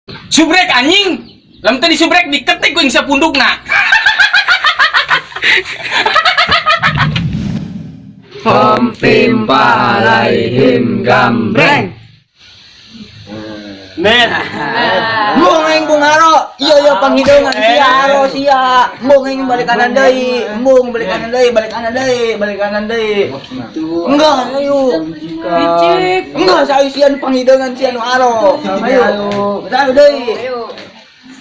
Subrek anjing. Lamun teu disubrek diketik ku ing sapundukna. Pom pim alaihim gambreng. Net. Embung aing Bung Haro. Iya iya panghideungan sia Haro sia. Embung aing balik kanan deui. Embung balik kanan deui, balik kanan deui, balik kanan deui. Gitu. Enggak, ayo. Enggak, saya sia nu panghideungan sia nu Haro. Ayo. Ayo deui.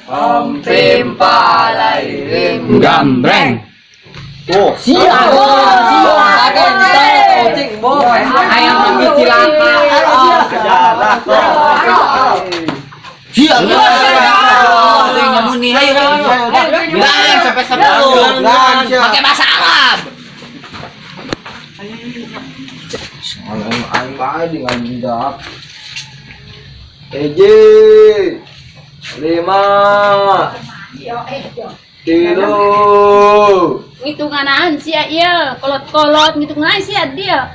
Pom pim alaihim gambreng. Oh, sia. Sia. Kucing bo. Ayam mami cilaka. Sejarah. Sia. Muni ayo. Bilang sampai 10. Pakai bahasa Arab. Aing bae dengan budak. Hiji. 5. 3. Ngitunganaan sia ieu, kolot-kolot ngitungan sia dia.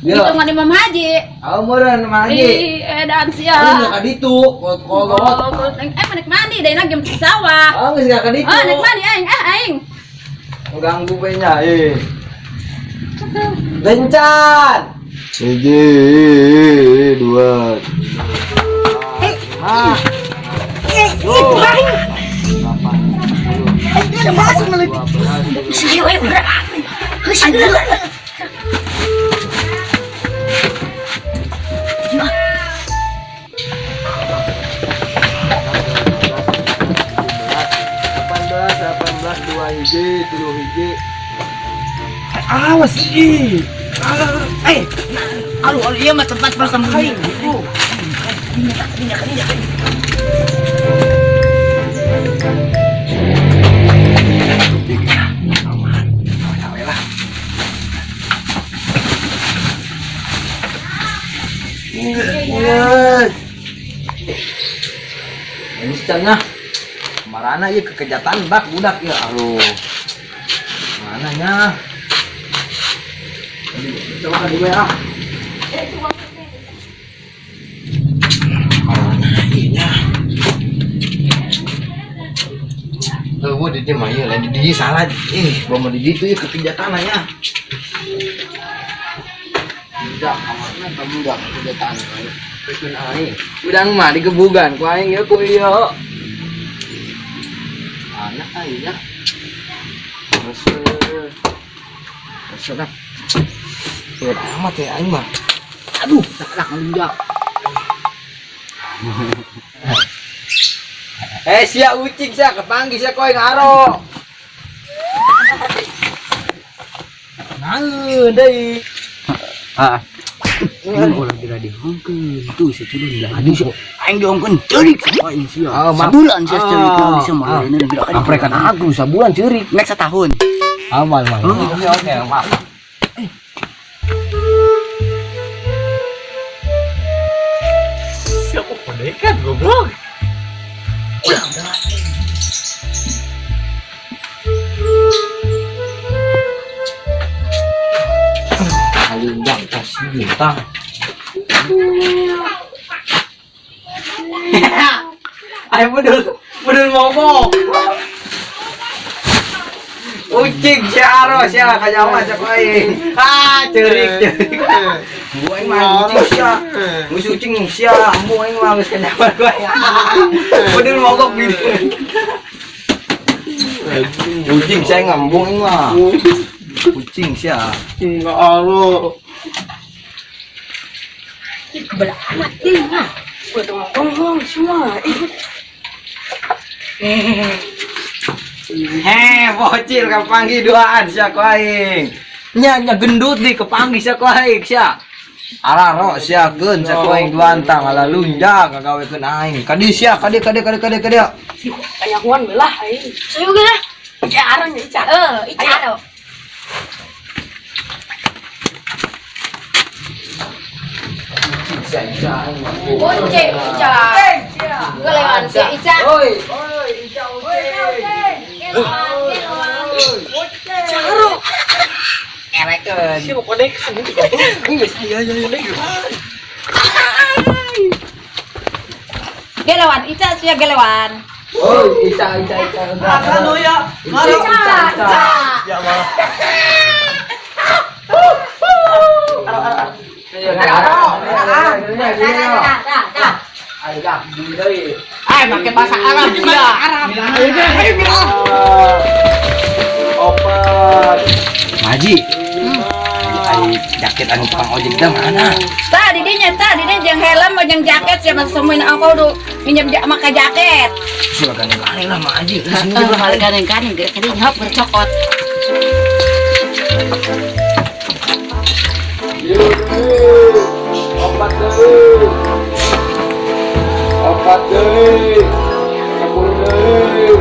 Ngitungan Imam Haji. Amuran Imam Haji. Ih, edan sia. Aing ka ditu, kolot-kolot. Eh, manek mandi deui jam di sawah. Ah, geus ka ditu. Oh, nek mandi aing, ah aing. Ganggu bae nya, eh. Lencan. Hiji, 2. 5. Ayo, ayo, gerak. 18, 2 hiji, 3 hiji. Awas ih. Eh, aduh, aduh, iya mah tempat persembunyian. Yes. Ini cenah. Marana ieu kekejatan bak budak ya. Aduh. Mana nya? Coba ka dieu ah. Marana ieu nya. Eueuh di dieu mah ieu lain di dieu salah. Ih, bawa di dieu ieu kekejatan nya. Budak kamarna ka budak kekejatan. Keun aing. Udang mah digebugan ku aing ieu ku ieu. Anak aing nya. Terus. Terus dah. Berat amat ya aing mah. Aduh, tak ngelunjak. Eh sia ucing sia kepanggih sia koe ngaro. Naeun deui. Ah. Ulah bila dihongkeun tuh seculun lah. Aduh, aing dihongkeun ceurik aing sia. Sabulan sia ceurik bisa mah lain bila Amprekan aku sabulan ceurik. Nek setahun. Aman, aman. Oke, oke, maaf. Siapa kodekan goblok? Kalindang tas bintang. Ayo bedul, bedul momok. Ucing si Aro sia kanyawa cek aing. Ah, ceurik ceurik. Gua aing mah ucing sia. Geus ucing sia, embung aing mah geus kanyawa gua. Bedul mogok di. Ucing sia ngembung aing mah. Ucing sia. Enggak alo. Ih, kebal amat deh, mah. Ngomong semua. Heh, bocil kepanggih duaan sia ku aing. Nya nya gendut di kepanggih sia ku aing sia. Araro sia keun sia ku aing duaan tang ala lunjak ngagawekeun aing. Kadi sia, kadi kadi kadi kadi kadi. Kanyakuan belah aing. Saya juga lah. Ica aron ya Ica. Eh, Ica aro. Sia Ica aing mah. Ucing, Ica. Gelewan si Ica. Oi, oi Ica ucing. Gelewan, gelewan. Caro. Erekeun. Siapa kodekan itu goblok? Geus ayo ayo ayo. Gelewan, Ica sia gelewan. Oh, Ica Ica Ica. Ano ya? Ica, Ica. Ya malah. Ay, make bahasa Arab sia. Opat. Haji. Ai jaket anu tukang ojek teh mana? Tah didinya, tah didinya jeung helm jeung jaket sia mah semuin aku kudu minjem make jaket. Sudah gandeng-gandeng lah Mak Haji. Heeh, balik gandeng-gandeng kadinya hop bercokot. Opat deui. Opat deui. 10 deui.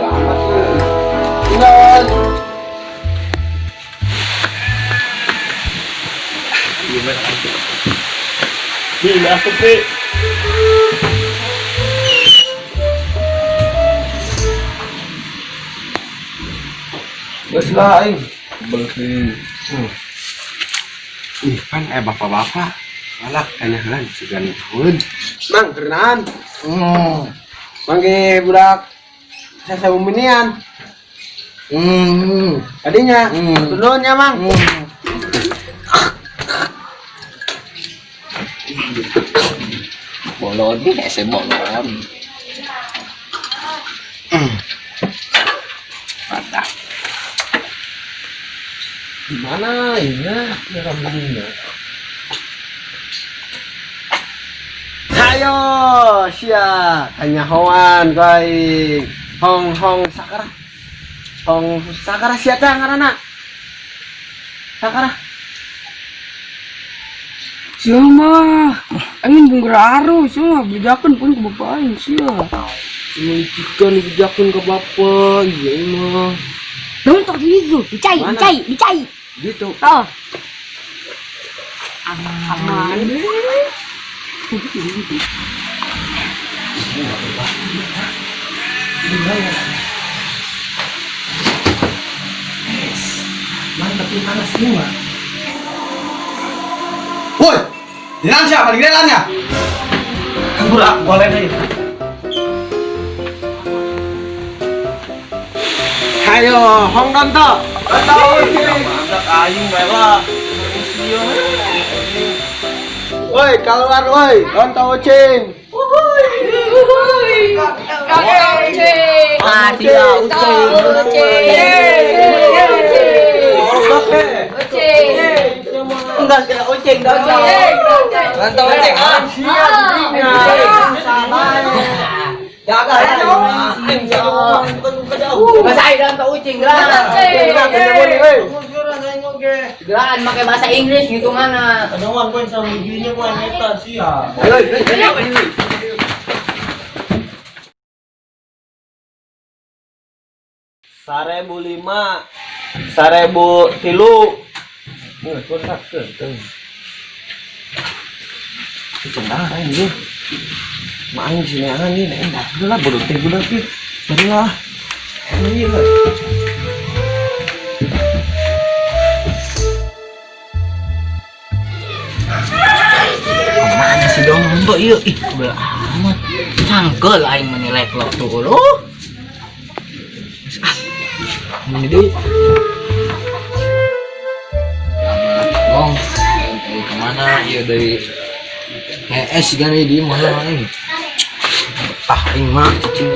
Amat deui. Tinggal. Bi, asup bi. Geus lah aing. Bersih. Ih, kan bapak-bapak. Malah kanyahan sugan tahun. Mang, kerenaan. Mangge budak saya buminian. Tadinya, turun ya, Mang. Bolon, hese bolon. Mantap. Di mana ya? Ya rambutnya. Hayo, sia, kanyahoan baik. Hong hong sakara. Hong sakara sia teh ngaranna. Sakara. Sia mah, aing bungker arus, sia mah bejakeun pun ke bapak aing sia. Melicikan dibejakeun ke bapak, iya mah. Dong tok gitu, dicai, Mana? dicai, dicai. Gitu. Oh. Aman. Woi, dinang siapa? Paling gedean ya? Burak, boleh nih. Hayo, hong donto. Mantap aing bae lah. Woi, keluar woi, donto ucing. Ah, dia ucing. Enggak kira ucing dah. Donto ucing. Ah, Jaga ya. Bahasa aing dalam ucing gerak. Gerakan pakai bahasa Inggris gitu mana? Sarebu lima, 1003. Itu Maang sini angan ini, enak lah bodoh teh budak teh. Lah. Ini lah. Kemana sih dong untuk ieu? Ih, kebel amat. Cangkel aing menilai klok tuh lu. Ah. Ini deui. Bong, dari kemana? Iya dari ES gani di mana aing? Tah aing mah cicing.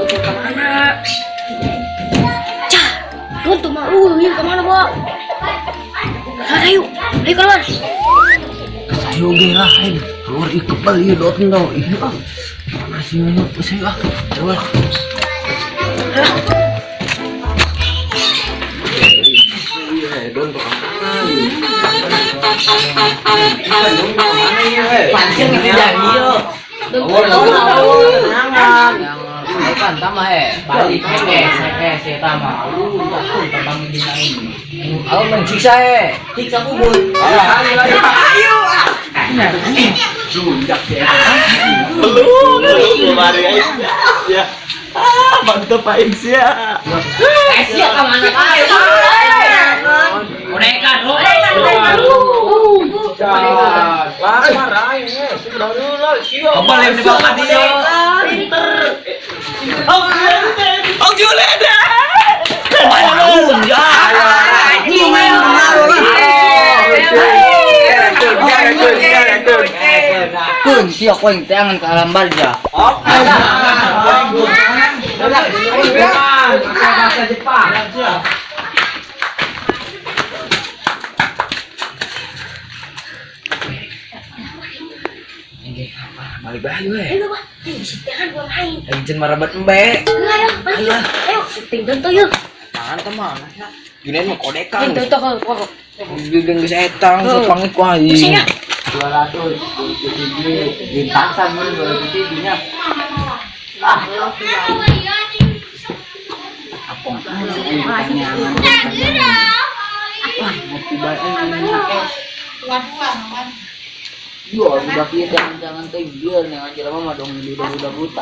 Kemana? Cah, tuh mah ini kemana, Bo? Ayo, ayo keluar. Sayo ge lah aing. Keluar ih kebel ieu dot ndo. Ih ah. Mana sih ini? Sayo ah. Keluar. Pancing itu jadi yo. Kan tama he. Balik hees hees eta mah. Tembang dina ini. Aku mensiksa he. Siksa kubur. Ayo ah. Lunjak sih. Belum, mari aing. Ya. Ah, mantep aing sia. Eh sia ka mana aing. Kodekan. Lamar aing eh, sudah heula sia. Kebal yang dibawa ka dieu. Ong Julen. Kun sia koing teangan ke alam barja. Bahasa Jepang. Balik bayu eh. Ayo, Pak. Ayo, tangan gua main. Aing marabat embe. Ayo, ayo. Ayo, tinggal tuh yuk. Tangan ke mana ya? Junen mah kodekan. Tuh, tuh, tuh. Geus geus etang sepangit ku aing. Pusing ah. 200 lintasan mun 207 nya. Apong. Yo, udah kieu jangan-jangan teh bieu nih jelema mah dong udah buta.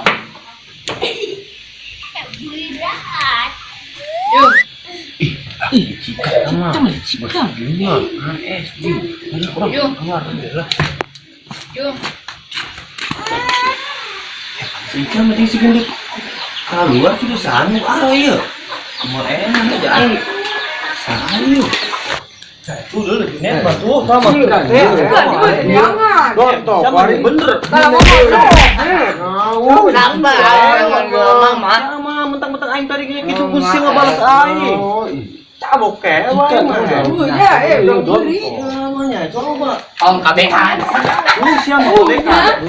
Ih, cika mah. Cika. SD. Cika mah si gendut. Keluar kitu sanu ah ieu. Kumaha enak aja aing. Sayu. Itu dulu Junet mah tuh sama. Jangan. Sama bener. Kalau mau Ngawur. Nambah mama. Sama mentang-mentang aing tadi kayak gitu ku sih ngebalas aing. Cabok ke wae mah. Ya, udah beri. Namanya coba. Ong kabehan. Lu siapa kodekan?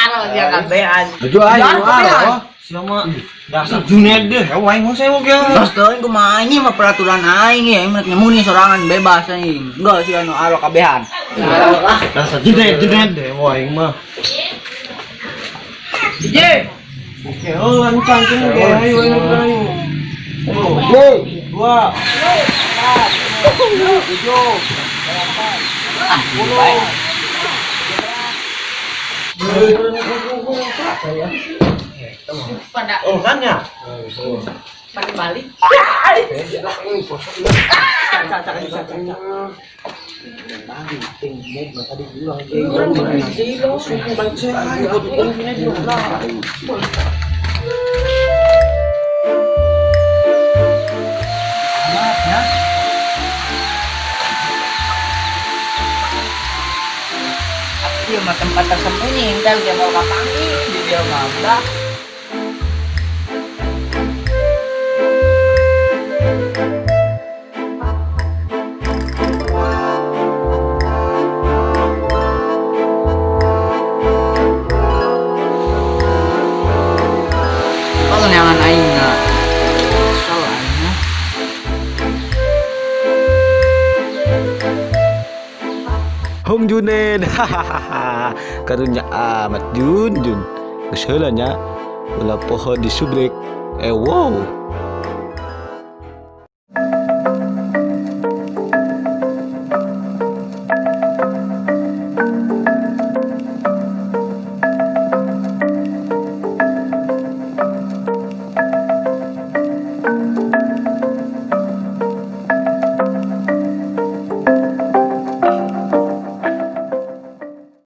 Aro dia kabehan. Aduh aing mah. Siapa dasar Junet deh. Ya aing mah sewok ya. Terus teuing kumaha ini mah peraturan aing ya, aing nyemu nih sorangan bebas aing. Enggak sih anu aro kabehan. Dasar Junet Junet deh aing mah. Ye. Oke, oh lancar sini ge. Ayo ayo ayo. 2 4 7 8 10. Oh kan ya? Pada balik. Dia mah tempat tersembunyi, entar dia mau kapangi, dia mah udah. Kalau nyangan aing na. Kalau aing na. Hong Junen, hahaha, karunya amat Jun Jun, geus heula nya, ulah poho di subrek, wow.